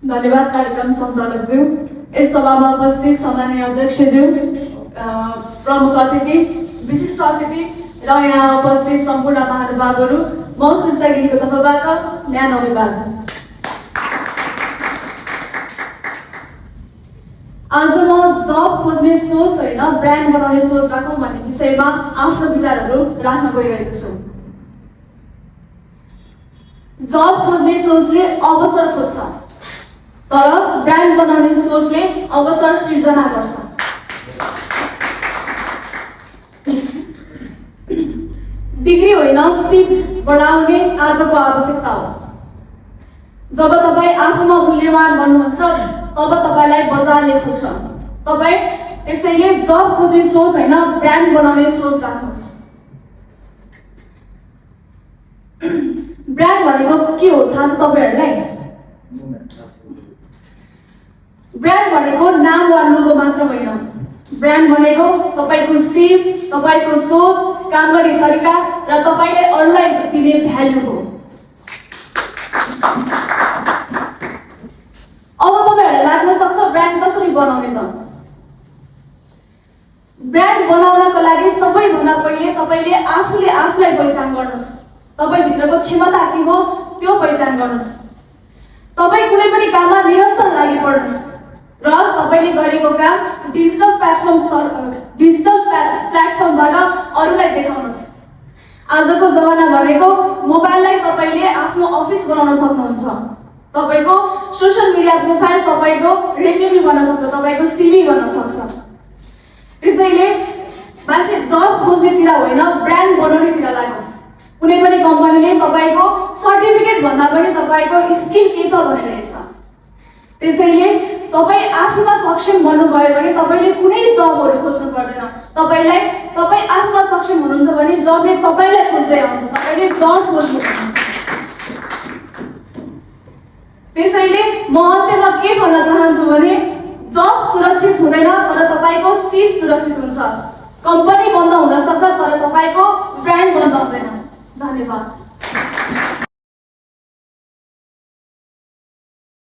धन्यवाद कार्यक्रम सञ्चालकज्यू, यस सभामा उपस्थित सम्माननीय अध्यक्षज्यू, प्रमुख अतिथि, विशिष्ट अतिथि र यहाँ उपस्थित सम्पूर्ण महानुभावहरू, म सुस्ता गिरीको तर्फबाट न्यानो अभिवादन। आज म जब खोज्ने सोच होइन, ब्रान्ड बनाउने सोच राखौँ भन्ने विषयमा आफ्नो विचारहरू राख्न गइरहेको छु। जब खोज्ने सोचले अवसर खोज्छ, तर ब्रान्ड बनाउने सोचले अवसर सृजना गर्छ। डिग्री होइन, सिप बढाउने आजको आवश्यकता हो। जब तपाईँ आफूमा मूल्यवान बन्नुहुन्छ, तब तपाईलाई बजारले खोज्छ। तपाईँ त्यसैले जब खोज्ने सोच होइन, ब्रान्ड बनाउने सोच राख्नुहोस्। ब्रान्ड भनेको के हो थाहा छ तपाईहरुलाई? ब्रान्ड भनेको नाम वा लोगो मात्र होइन। ब्रान्ड भनेको तपाईको सिप, तपाईको सोच, काम गर्ने तरिका र तपाईले अरूलाई दिने भ्यालु हो। अब तपाईहरुलाई लाग्न सक्छ ब्रान्ड कसरी बनाउने त? ब्रान्ड बनाउनको लागि सबैभन्दा पहिले तपाईले आफूले आफूलाई पहिचान गर्नुस्। तपाईभित्रको क्षमता के हो त्यो पहिचान गर्नुस्। तपाई कुनै पनि काममा निरन्तर लागि पर्नुस् र तपाईले गरेको काम डिजिटल प्लेटफर्मबाट अरूलाई देखाउनुस्। आजको जमाना भनेको मोबाइललाई तपाईले आफ्नो अफिस बनाउन सक्नुहुन्छ। तपाईको सोशल मिडिया प्रोफाइल तपाईको रेज्युमे बन्न सक्छ, तपाईको सिभी बन्न सक्छ। त्यसैले मान्छे जब खोज्नेतिर होइन, ब्रान्ड बनाउनेतिर लाग्यो। कुनै पनि कम्पनीले तपाईको सर्टिफिकेट भन्दा पनि तपाईको स्किल के छ भनेर हेर्छ। त्यसैले तपाई आफूमा सक्षम बन्नुभयो भने तपाईले कुनै जबहरू खोज्नु पर्दैन। तपाई आफूमा सक्षम हुनुहुन्छ भने जबले तपाईलाई खोज्दै आउँछ। तपाईले जब खोज्नु पर्दैन। त्यसैले म अन्त्यमा के भन्न चाहन्छु भने जब सुरक्षित हुँदैन तर तपाईको सिप सुरक्षित हुन्छ। कम्पनी बन्द हुन सक्छ तर तपाईको ब्रान्ड बन्द हुँदैन। धन्यवाद।